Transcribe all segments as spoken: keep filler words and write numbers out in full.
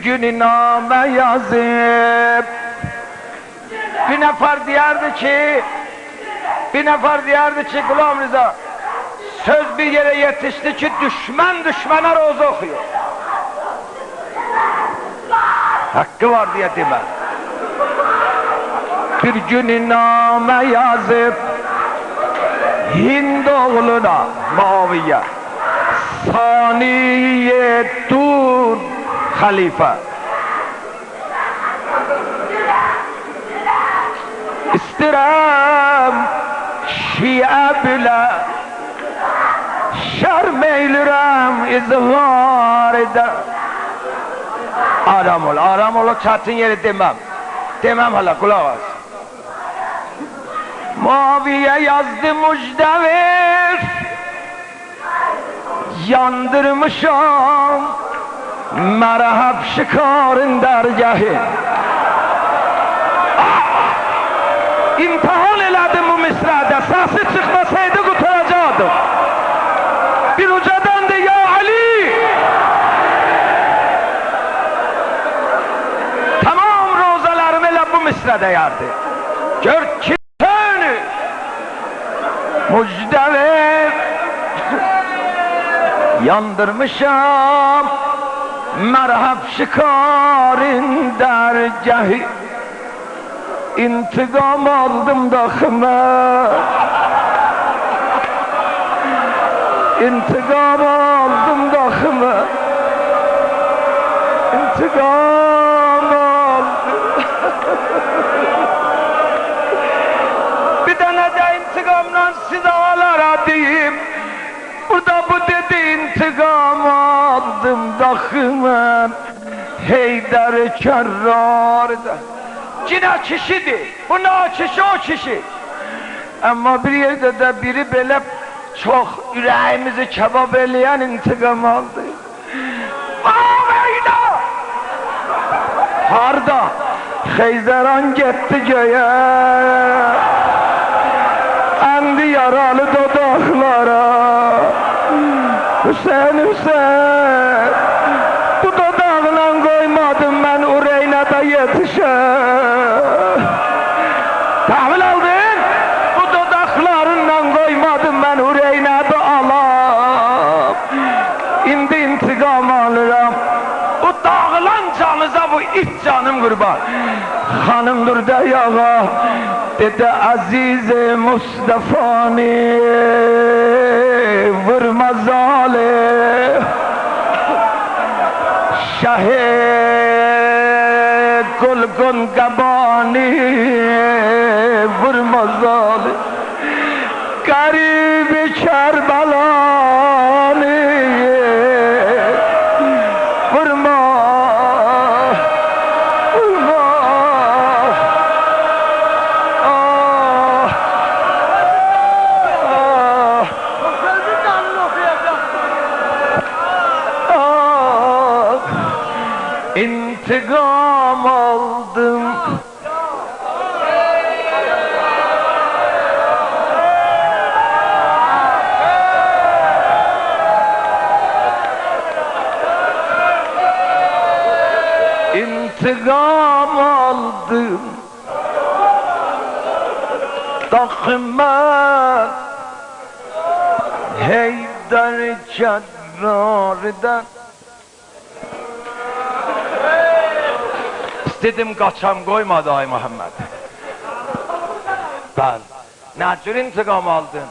گونو نامه یازیب. بیر نفر دئیردی کی، بیر نفر دئیردی کی، غلام رضا، سؤز بیر یئره یئتیشدی کی، دوشمن دوشمنه روضه اوخویور. حاققی وار دئیه دئمه. بیر گونو نامه یازیب هند اوغلونا، معاویه، ثانی دون خلیفه. ایسته‌ییرم شیعه بیله، شرم ائیله‌ییرم اظهار ائده. آرام اول، آرام اول، او چتین یئری دئمم. دئمم هله، قولاق آس. معاویه یازدی مژده وئر، یاندیرمیشام مرهب شکارین درگهی. آه! امتحان ائله‌دیم بو مصرعده، سسی چیخماسایدی قوتاراجاقدیم. بیر اوجادان دئ، یا علی! تمام روضه‌لریمی ائله بو مصرع دئیردی. گؤر کی، سؤنو مژده وئر، یاندیرمیشام مرهب شکارین درگهی. انتقام آلدیم داخی من. انتقام آلدیم داخی من. انتقام آلدیم. بیر دنه ده انتقامدان سیزه آلارا دئییم. بورادا بو دئدی، انتقام آلدیم داخی من حیدر کراردان. یئنه کیشی‌دیر. بو ناکیشی، او کیشی. اما بیر یئرده ده بیری بئله چوخ اوره‌ییمیزی کباب ائله‌ین انتقام آلدی. آه، ویلا! هاردا؟ خیزران گئتدی گؤیه، اندی یارالی دوداقلارا. حسین، حسین، بو دوداقلا قویمادین من او رئینادا یئتیشم. تحویل آلدین؟ بو دوداقلارینلا قویمادین من او رئینادی آلام. ایندی انتقام آلیرام. بو داغیلان جانیزا بو ایت جانیم قوربان. خانیم دوردو آیاغا، دئدی: عزیز مصطفانی وورما ظالم، شه گلگون قبانی وورما ظالم. غریب کربلانی وورما، وورما. آه، آه، آه. انتقام آلدیم. انتقام آلدیم داخی من حیدر کراردان. ایسته‌دیم قاچام، قویمادی، آی محمد. بلی. نه جور انتقام آلدین؟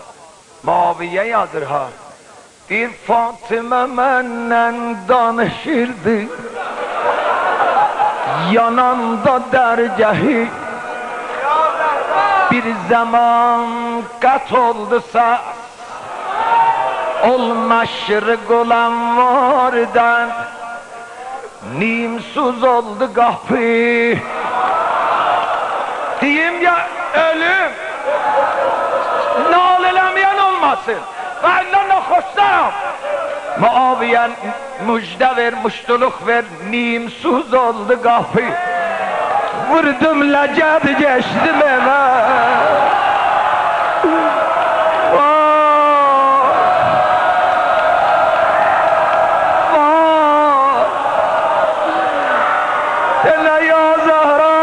معاویه یازیر ها. دئییر، فاطمه منن دانیشیردی یاناندا درگهی. بیر زامان قطع اولدو سس، اول مشرق، اول انواردان، نیم‌سوز اولدو قاپی. دئییم یا اؤلوم، ناله ائله‌مه‌ین اولماسین. من ناخوشدام. معاویه، مژده وئر، موشتولوق وئر، نیم‌سوز اولدو قاپی. ووردوم لگد، گئچدیم ائوه. وای! وای! سنه یا زهرا.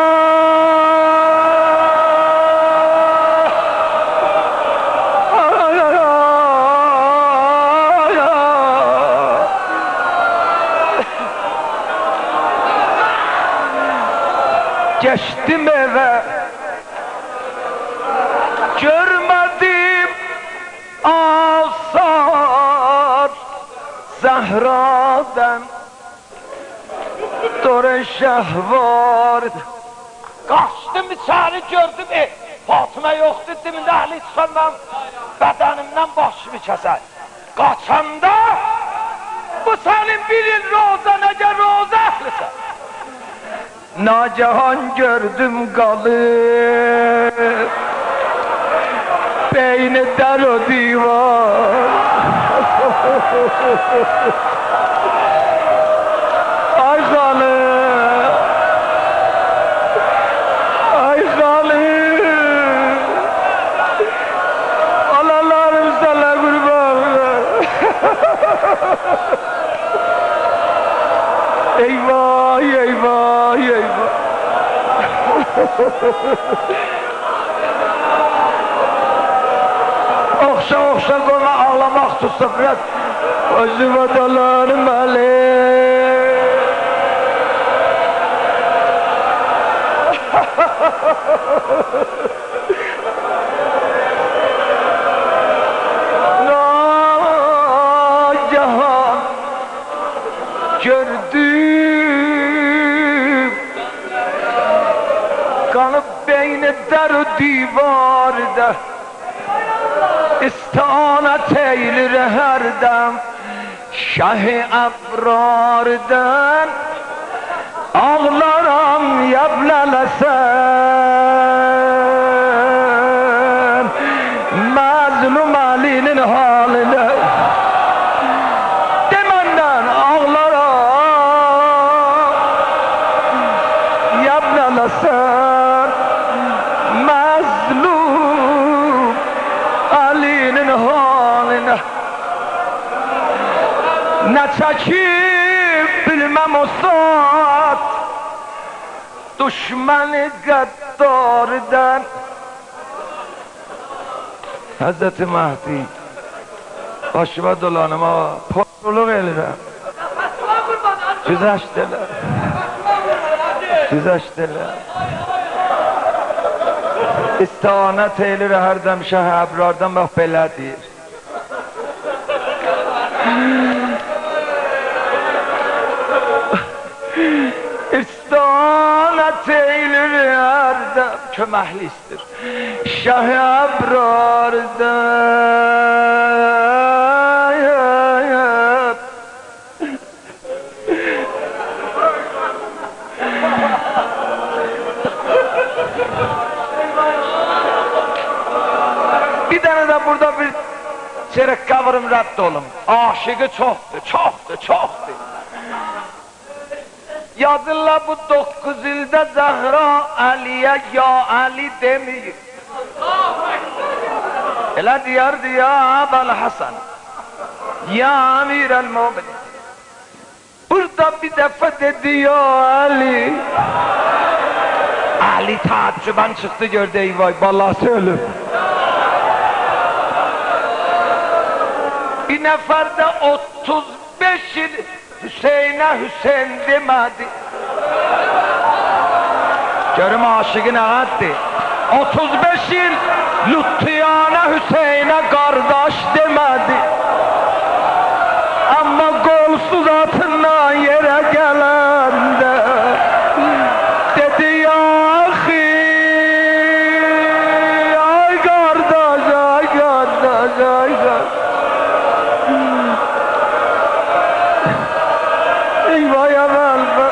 گئچدیم ائوه، گؤرمه‌دیم آثار زهرادان. دور شهوار. قاچدیم ایچری، گؤردوم، ائه، فاطمه یوخدور، دئدیم، علی چیخاندا بدنیمدن باشیمی کسر. قاچاندا، بو سنین بیر ایل روزه‌ن، اگر روزه اهلیسن. ناگهان گؤردوم قالیب بین در و دیوار. آی خانیم، آی خانیم، آلالاریم سنه قوربان. ای وای، ای وای، ای وای. اوخشا، اوخشا، قویما آغلاماق توتسا، بیر آز اوزووه دولانیم علی. ناگهان گؤردوم قالیب بین در و دیواردا، استعانت ائیلیر هر دم شاه ابراردان. آغلارام، یابن الحسن، مظلوم علی‌نین حالینا. دئ منن، آغلارام، یابن الحسن، مظلوم علی‌نین حالینا. نه چکیب بیلمم او ساعات دشمن غداردان. حضرت مهدی، باشیوا دولانیم ها، پررولوق ائله‌ییرم. گذشت ائله. گذشت ائله. استعانت ائله‌ییر هر دم شاه ابراردان، باخ، بئله دئییر. استعانت ائیلیر هر دم، کؤمکلیک ایسته‌ییر شاه ابراردان. بیر دنه ده بورادا بیر جرقه ووروم، رد اولوم. عاشیقی چوخدور، چوخدور، چوخدور. یازیرلار بو دوققوز ایلده زهرا علی‌یه یا علی دئمه‌ییب. ائله دئیردی: «یا اباالحسن، یا امیرالمؤمنین.» بورادا بیر دفعه دئدی: «یا علی.» علی تعجباً چیخدی، گؤردو، ای وای، بالاسی اؤلوب. بیر نفر ده اوتوز بئش ایل حسینه حسین دئمه‌دی. گؤروم عاشیقی نه قدردیر. اوتوز بئش ایل لوطفیانه حسینه قارداش دئمه‌دی. آمما قولسوز آتیندان یئره گلنده دئدی: «یا اخی، آی قارداش، آی قارداش، آی قارداش.» ای وای، اول به.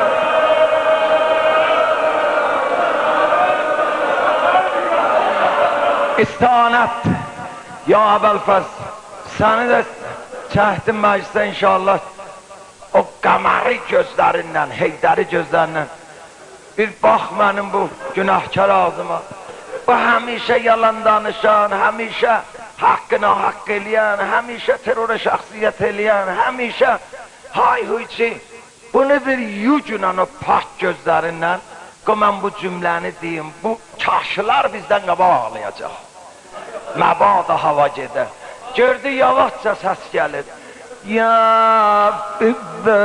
استعانت، یا ابوالفضل، سنی ده چکدیم مجلسه، ان‌شاءالله. او قمری گؤزلریندن، حیدری گؤزلریندن. بیر باخ منیم بو گناهکار آغزیما. بو همیشه یالان دانیشان، همیشه حقی ناحق ائله‌ین، همیشه ترور شخصیت ائله‌ین، همیشه های‌هویچی. بونو بیر یوگونان او پاک گؤزلریندن. قوی من بو جمله‌نی دئییم، بو کاشیلار بیزدن قاباق آغلایاجاق. مبادا هاوا گئده. گؤردو یاواشجا سس گلیر. یا فضه،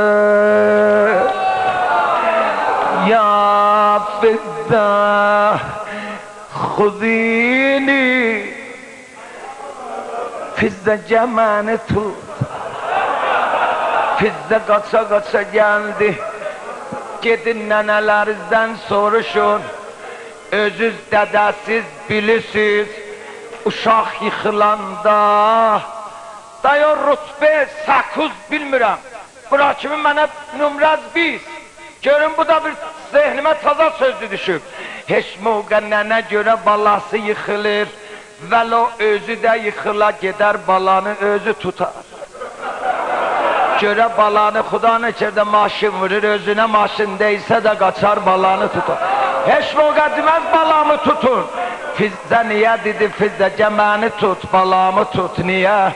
یا فضه، خذینی. فضه، گل منی توت. فضه قاچا-قاچا گلدی. گئدین ننه‌لرینیزدن سوروشون. اؤزوز دده‌سیز بیلیرسیز، اوشاق ییخیلاندا، دای او رتبه سکوز بیلمیرم. بورا کیمی منه نمره‌ز بیست. گؤروم، بو دا بیر ذهنیمه تازا سؤزو دوشوب. هئچ موقع ننه گؤره بالاسی ییخیلیر، ولو اؤزو ده ییخیلا گئدر بالانی اؤزو توتار. گؤره بالانی خدا نکرده ماشین وورور، اؤزونه ماشین دَیسه ده قاچار بالانی توتار. هئچ موقع دئمز بالامی توتون. فضه نییه دئدی، فضه گل منی توت، بالامی توت، نییه؟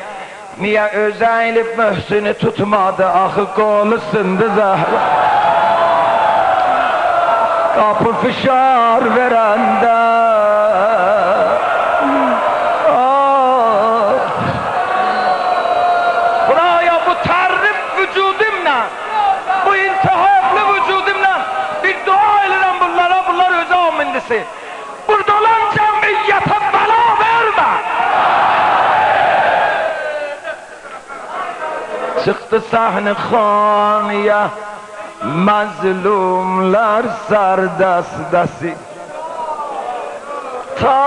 نییه اؤزو اییلیب محسنی توتمادی؟ آخی قولو سیندی زهرا. قاپی فشار وئرنده. آه. بورایا بو ترّی وجودوملا، بو التهابلی وجودوملا بیر دعا ائدیرم بونلارا، بونلار اؤزو آمین دئسین. بورادا اولان جمعیته بلا وئرمه. چیخدی صحنه‌خانه‌یه مظلوملار سردسته‌سی، تا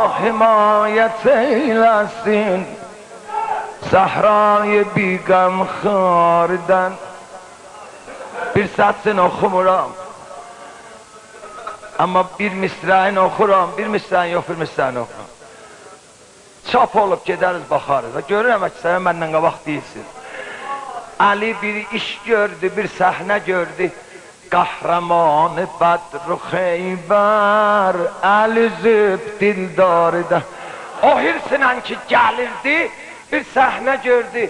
حمایت ائیله‌سین صحرای بی‌غمخواردان. بیر سطرین اوخومورام. اما بیر مصرعین اوخورام، بیر مصرعین یوخ، بیر مصرعین اوخورام. چاپ اولوب، گئدریز، باخاریز. گؤرورم، اکثره مندن قاباق دئییلسین. علی بیر ایش گؤردو، بیر صحنه گؤردو. قهرمان بدر و خیبر، علی زیب دلداریده. او حرصله کی گلیردی، بیر صحنه گؤردو.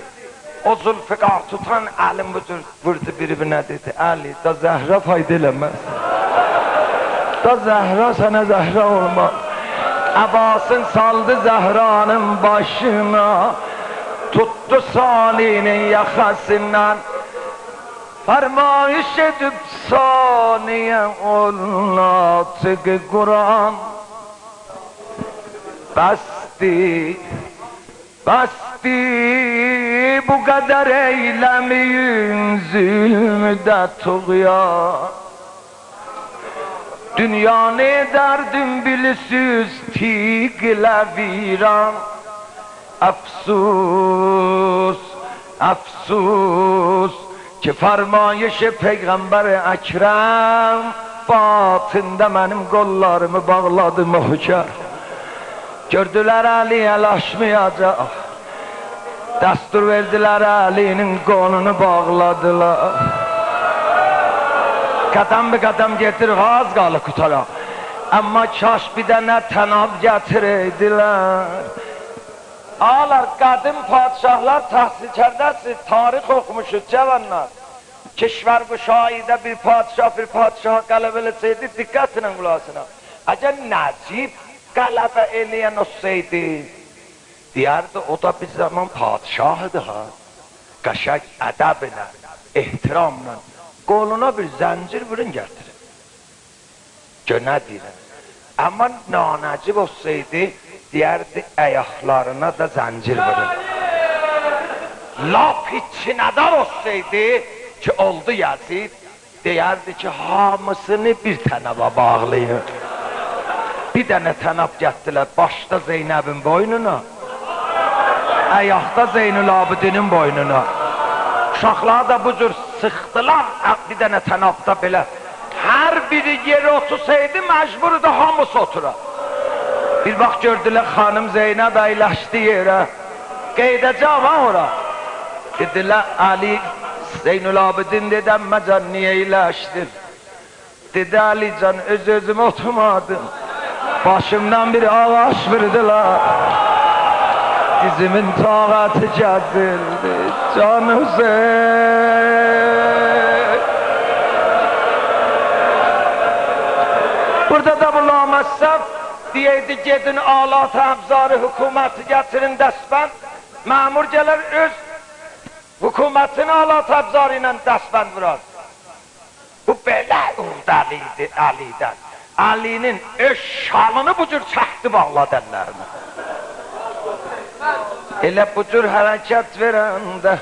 او ذوالفقار توتان الین بو جور ووردو بیر-بیرینه، دئدی: «علی، دا زهرا فایدا ائله‌مز. دا زهرا سنه زهرا اولماز.» عباسین سالدی زهرانین باشینا، توتدو ثانی‌نین یاخاسیندان. فرمایش ائدیب ثانی‌یه اول ناطق قرآن. بسدیر، بسدیر، بو قدر ائیله‌مه‌یین، ظلم ده طغیان. دونیانی ائدردیم، بیلیرسیز، تیغ ایله ویران. افسوس، افسوس کی فرمایش پیغمبر اکرم باطنده منیم قوللاریمی باغلادی محکم. گؤردولر علی ال آچمایاجاق. دستور وئردیلر، علی‌نین قولونو باغلادیلار. قدم به قدم گئدیریک، آز قالیب قوتاراق. اما کاش بیر دنه طناب گتیره‌یدیلر. آغالار، قدیم پادشاهلار، تحصیل‌کرده‌سیز، تاریخ اوخوموشوز، جوانلار. کشورگشایی‌ده بیر پادشاه بیر پادشاها غلبه ائله‌سه‌یدی، دقتله قولاق آسین ها. اگر نجیب غلبه ائله‌ین اولسایدی، دئیردی: «او دا بیر زامان پادشاهیدی ها.» قشنگ ادبله، احتراملا قولونا بیر زنجیر وورون گتیرین. گؤر نه دئییرم. اما نانجیب اولسایدی، دئیردی: «آیاقلارینا دا زنجیر وورون.» لاپ هئچ چی ندار اولسایدی کی اولدو یزید، دئیردی کی: «هامیسینی بیر طنابا باغلایین.» بیر دنه طناب گتدیلر، باشدا زینبین بوینونا، آیاقدا زین‌العابدینین بوینونا. اوشاقلاری دا بو جور سیخدیلار، ا، بیر دنه طنابدا بئله. هر بیری یئره اوتورسایدی، مجبور ایدی هامیسی اوتورا. بیر واخت گؤردولر خانیم زینب اَیلشدی یئره. قئییده‌جم ها اورا. دئدیلر: «علی»، زین‌العابدین دئدی: «عمه‌جان، نییه اَیلشدین؟» دئدی: «علی جان، اؤز-اؤزومه اوتورمادیم. باشیمدان بیر آغاج ووردولار.» دیزیمین طاقتی گزیلدی، جان حسین. بورادا دا بو لامذهب دئییردی: «گئدین آلات ابزار حکومتی گتیرین دستبند.» مأمور گلر، اؤز حکومتین آلات ابزاری ایله دستبند وورار. بو بئله عقده‌لی ایدی علی‌دن. علی‌نین اؤز شالینی بو جور چکدی، باغلادی اللرینی. ائله بو جور حرکت وئرنده،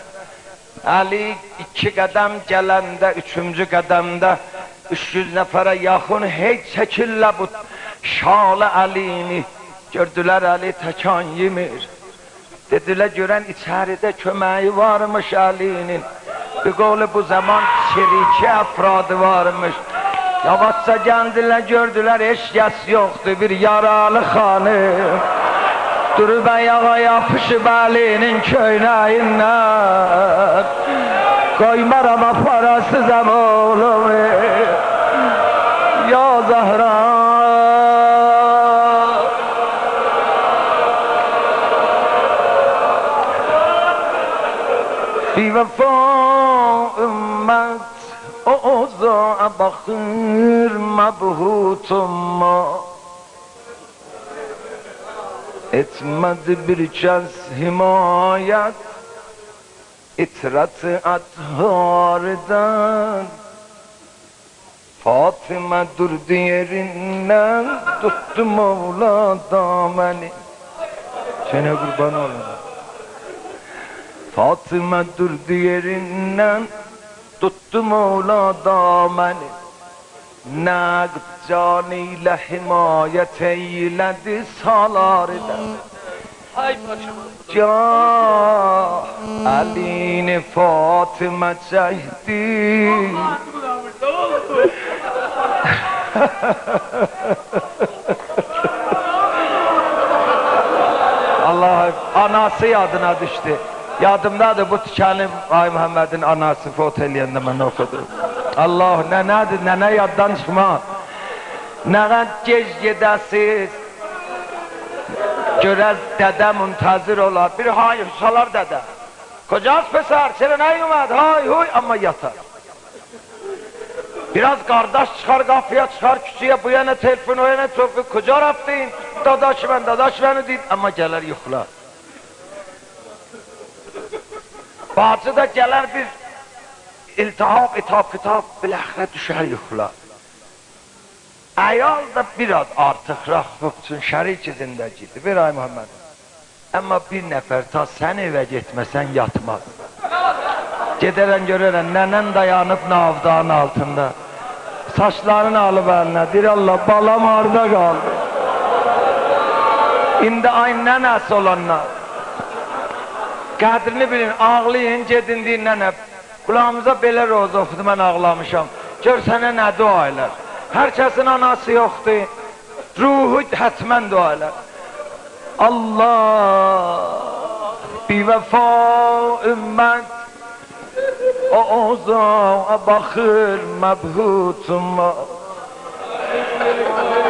علی ایکی قدم گلنده، اوچونجو قدمده اوچ یوز نفره یاخین هئی چکیرلر بو شال علی‌نی. گؤردولر علی تکان یئمیر. دئدیلر: «گؤرن ایچریده کؤمه‌یی وارمیش علی‌نین.» به قول بو زمان چریکی افرادی وارمیش. یاواشجا گلدیلر، گؤردولر هئچ کس یوخدور، بیر یارالی خانیم دوروب آیاغا، یاپیشیب علی‌نین کؤینه‌ییندن. «قویمارام آپاراسیز عم‌اوغلومو، یا زهرا.» بی‌وفا امت، او اوضاعا باخیر مبهوت اما، ائتمه‌دی بیر کس حمایت عترت اطهاردن. فاطمه دوردو یئریندن، توتدو مولا دامنی. سنه قوربان اولوم. فاطمه دوردو یئریندن، توتدو مولا دامنی. نقد جانی ایله حمایت ائیله‌دی سالاریدن. آی باشیم. گاه علی‌نی فاطمه چکدی. الله، آناسی یادینا دوشدو. یادیمدادیر، بو تیکه‌نی آقای محمدین آناسی فوت ائله‌ینده من اوخودوم. الله، ننه‌دیر، ننه یاددان چیخماز. نه قدر گئج گئده‌سیز، گؤرر دده منتظر اولار. بیر های سالار دده: «کجاست پسر؟ چرا نیومد؟» های هوی، اما یاتار. بیر آز قارداش چیخار قاپییا، چیخار کوچه‌یه، بو یانا تلفن، او یانا تلفن: «کجا رفتین داداش من، داداش منو دید؟» اما گلر یوخلار. باجی دا گلر بیر التهاب، اتاب، کتاب، بالاخره دوشر یوخلار. عیال دا بیر آز آرتیق رحم اوچون شریک زندگی‌دیر. وئر آی محمد. اما بیر نفر تا سن ائوه گئتمه‌سن یاتماز. گئدرن گؤررن ننه‌ن دایانیب ناودانین آلتیندا. ساچلارینی آلیب الینه، دئییر: «الله، بالام هاردا قالدی؟» ایندی آی ننه‌سی اولانلار، قدرینی بیلین، آغلایین، گئدین دئیین: «ننه، قولاغیمیزا بئله روضه اوخودو، من آغلامیشام. گؤر سنه نه دعا ائلر.» هر کسین آناسی یوخدور، روحو حتماً دعا ائلر. الله، بی‌وفا امت، او اوضاعا باخیر مبهوت اما،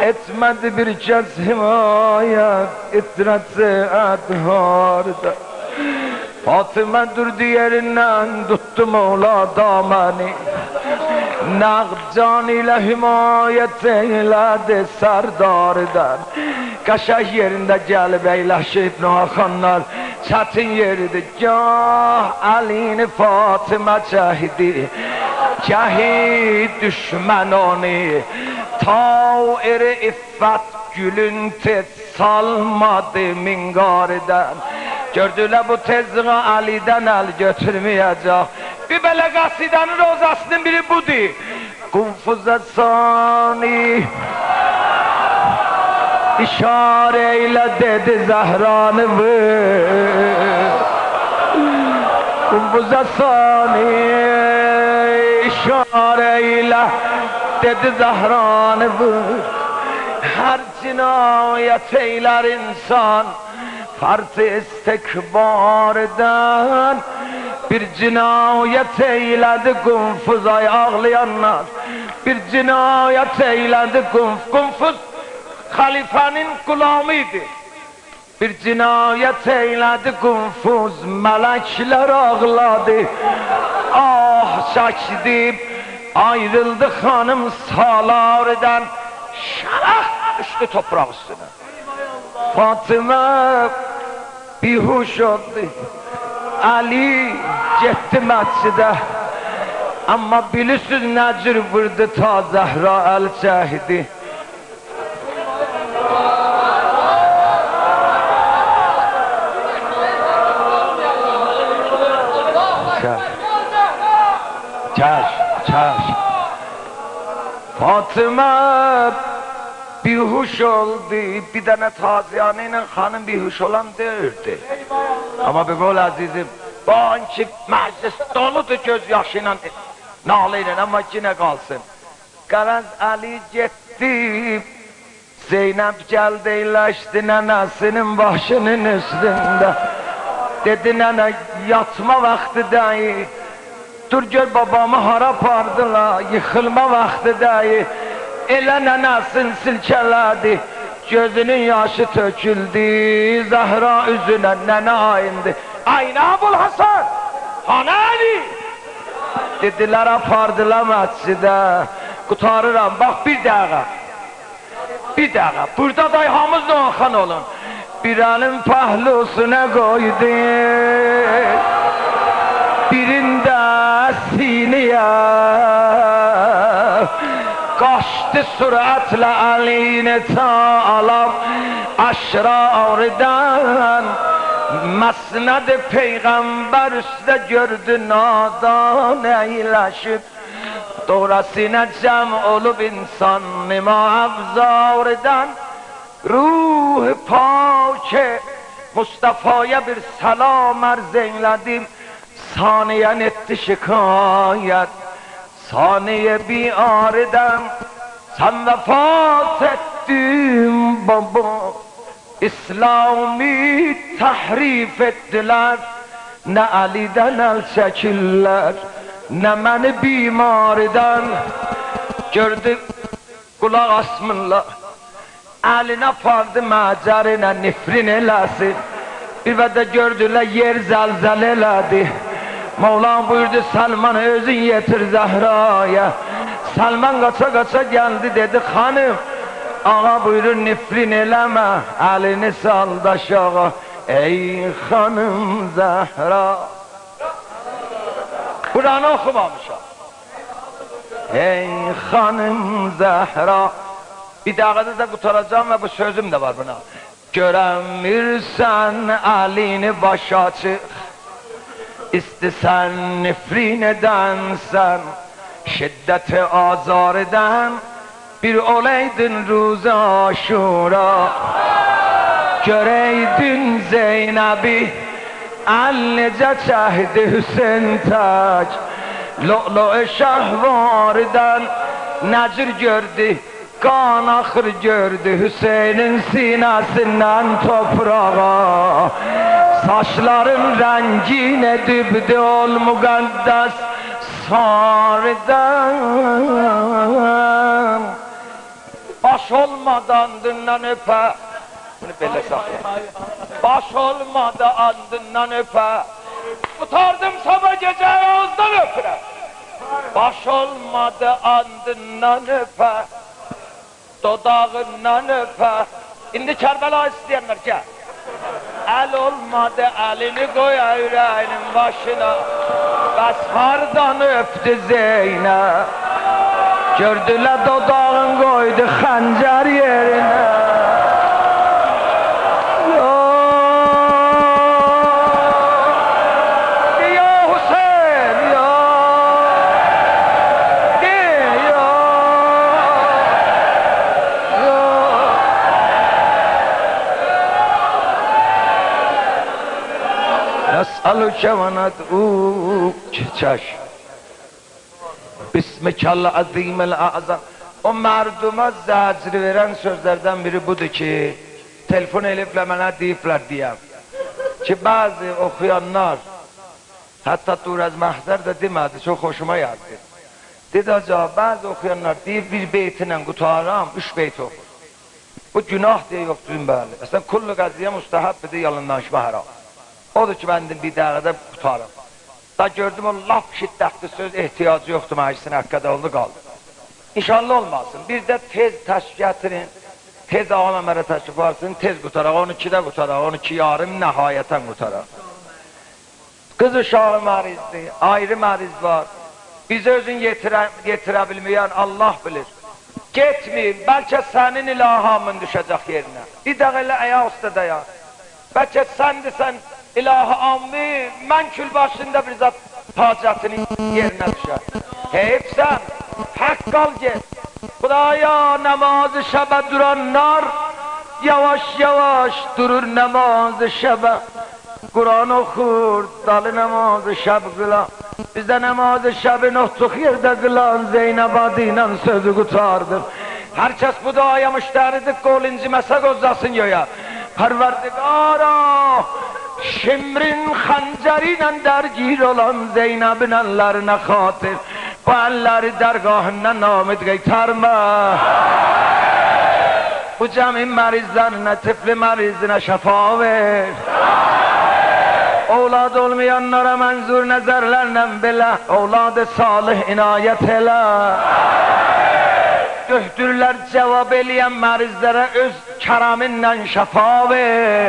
ائتمه‌دی بیر کس حمایت عترت اطهاردن. فاطمه دوردو یئریندن، توتدو مولا دامنی. نقد جانی ایله حمایت ائیله‌دی سرداردن. قشنگ یئرینده گلیب اَیلشیب نوحه‌خوانلار. چتین یئریدیر. گاه علی‌نی فاطمه چکدی، گهی دشمن اونو. طائر عفت گولون تئز سالمادی منقاردن. گؤردولر بو تئزلیگه علی‌دن ال گؤتورمه‌یه‌جک. بیر بئله قصیده‌نین روضه‌سینین بیری بودور. قنفذه ثانی اشاره ائیله، دئدی زهرانی وور. قنفذه ثانی اشاره ائیله، دئدی زهرانی وور. هر جنایت ائیلر انسان فرط استکباردن. بیر جنایت ائیله‌دی قنفذ، آی آغلایانلار. بیر جنایت ائیله‌دی قنف-، قنفذ خلیفه‌نین غلامی ایدی. بیر جنایت ائیله‌دی قنفذ، ملک‌لر آغلادی، آه چکدی، آیریلدی خانیم سالاریدان، شلاق دوشدو تورپاق اوستونه. فاطمه بیهوش اولدو. علی گئتدی مسجده. اما بیلیرسیز نه جور ووردو تا زهرا ال چکدی؟ چش. چش، چش. فاطمه بیهوش اولدو. بیر دنه تازیانه ایله خانیم بیهوش اولان دئییردی. اما بیر قول عزیزیم، بو آن کی مجلس دولودور گؤز یاشی ایله، ناله ایله، اما یئنه قالسین. غرض علی گئتدی، زینب گلدی، اَیلشدی ننه‌سینین باشینین اوستونده. دئدی: «ننه، یاتما واختی دئییل. دور گؤر بابامی هارا آپاردیلار، ییخیلما واختی دئییل.» ائله ننه‌سینی سیلکه‌له‌دی، گؤزونون یاشی تؤکولدو، زهرا اوزونه، ننه آییندی. «آی ابوالحسن، هانی علی؟» دئدیلر: «آپاردیلار مسجده.» قوتاریرام، باخ، بیر دقیقه. بیر دقیقه، بورادا دا هامینیز دعاخوان اولون. بیر الین پهلوسونا قویدو، بیرین ده سینه‌یه. قاچدی سرعتله علی‌نی تا آلا اشراریدان. مسند پیغمبر اوسته گؤردو نادان اَیلشیب، دوره‌سینه جمع اولوب انسان‌نما ابزاریدان. روح پاک مصطفایا بیر سلام عرض ائیله‌دیم. ثانیه‌ن ائتدی شکایت، ثانیه بی‌عاریدان. سن وفات ائتدین بابا، اسلامی تحریف ائتدیلر، نه علی‌دن ال چکیرلر، نه منی بیماریدان. گؤردو قولاق آسمیرلار، الینی آپاردی مجرینه نفرین ائله‌سین. بیر وعده گؤردولر یئر زلزله ائله‌دی. مولا بویوردو: «سلمان، اؤزون یئتیر زهرایا.» سلمان قاچا-قاچا گلدی، دئدی: «خانیم، آقا بویورور نفرین ائله‌مه، الینی سال آشاغی، ای خانیم زهرا.» بورانی اوخومامیشام. ای خانیم زهرا. بیر دقیقه‌ده ده قوتاراجاغام و بو سؤزوم ده وار بونا. گؤره‌میرسن الینی، باشی آچیق، ایستیسن نفرین ائدنسن، شدت آزاریدان. بیر اولئیدین روز عاشورا، گؤرئیدین زینبی ال نئجه چکدی حسین تک لؤلؤ شهواریدان. نه جور گؤردو، قان آخیر گؤردو حسینین سینه‌سیندن تورپاغا. ساچلارین رنگین ائدیبدی اول مقدس ساریدان. باش اولمادی آندیندان اؤپه. بونو بئله ساخلا. باش اولمادی آندیندان اؤپه. قوتاردیم، صاباح گئجه آیاغیندان اؤپورم. باش اولمادی آندیندان اؤپه، دوداغیندان اؤپه. ایندی کربلا ایسته‌ینلر، گل. ال اولمادی، الینی قویا اوره‌یینین باشینا. بس هاردان اؤپدو زینب؟ گؤردولر دوداغین قویدو خنجر یئرینه. یا، یا حسین، یا. دئ، یا. نسألک و ندعوک، چشم. باسمک العظیم الاعظم. او مردوما زجر وئرن سؤزلردن بیری بودور کی، تلفن ائله‌ییبلر منه، دئییبلر دئیم کی، بعضی اوخویانلار، حتی دور از محضر ده دئمه‌دی، چوخ خوشوما گلدی. دئدی: «حاجی آقا، بعضی اوخویانلار دئییر، بیر بیتینن قوتارام، اوچ بیت اوخور.» بو گوناهدیر، یوخ، دوزون، بلی. اصلاً، کل قضیه مستحبدیر، یالان دانیشما حرام. اودور کی، بندین بیر دقیقه‌ده قوتاریم. دا گؤردوم، او لاپ شدتلی سؤز، احتیاجی یوخدور، مجلسین حقی ده اولدو، قالدی. ان‌شاءالله اولماسین. بیر ده تئز تشریف گتیرین، تئز آقا ممره تشریف وارسین، تئز قوتاراق، اون ایکیده قوتاراق، اون ایکی یاریم نهایتاً قوتاراق. قیز اوشاغی مریضدیر، آیری مریض وار. بیزه اؤزون یئتیره، یئتیره بیلمه‌ین الله بیلیر. گئتمه‌یین، بلکه سنین الهامین دوشه‌جک یئرینه. بیر دقیقه ائله آیاق اوسته دایان. بلکه سن دئسن، الهی عامی، من کول باشیندا بیر زاد حاجتینین یئرینه دوشر. حیفسن، حق آل گئت. خدایا، نماز شبه دورانلار یاواش یاواش دورور نماز شبه. قرآن اوخور، دالی نماز شب قیلان. بیز ده نماز شبین اوتوردوق یئرده قیلان زینب آدی ایله سؤزو قوتاردیق. هر کس بو دعایا مشتریدیر، قول اینجیمه‌سه قوزاسین گؤیه. پروردگارا، شمرین خنجری ایله درگیر اولان زینبین اللرینه خاطر، بو اللری درگاهیندان ناامید قئیتارما. بو جمعین مریضلرینه، طفل مریضینه شفا وئر. اولاد اولمایانلارا منظور نظرلرله بئله اولاد صالح عنایت ائله. دؤکتورلر جواب ائله‌ین مریضلره اؤز کرمینله شفا وئر.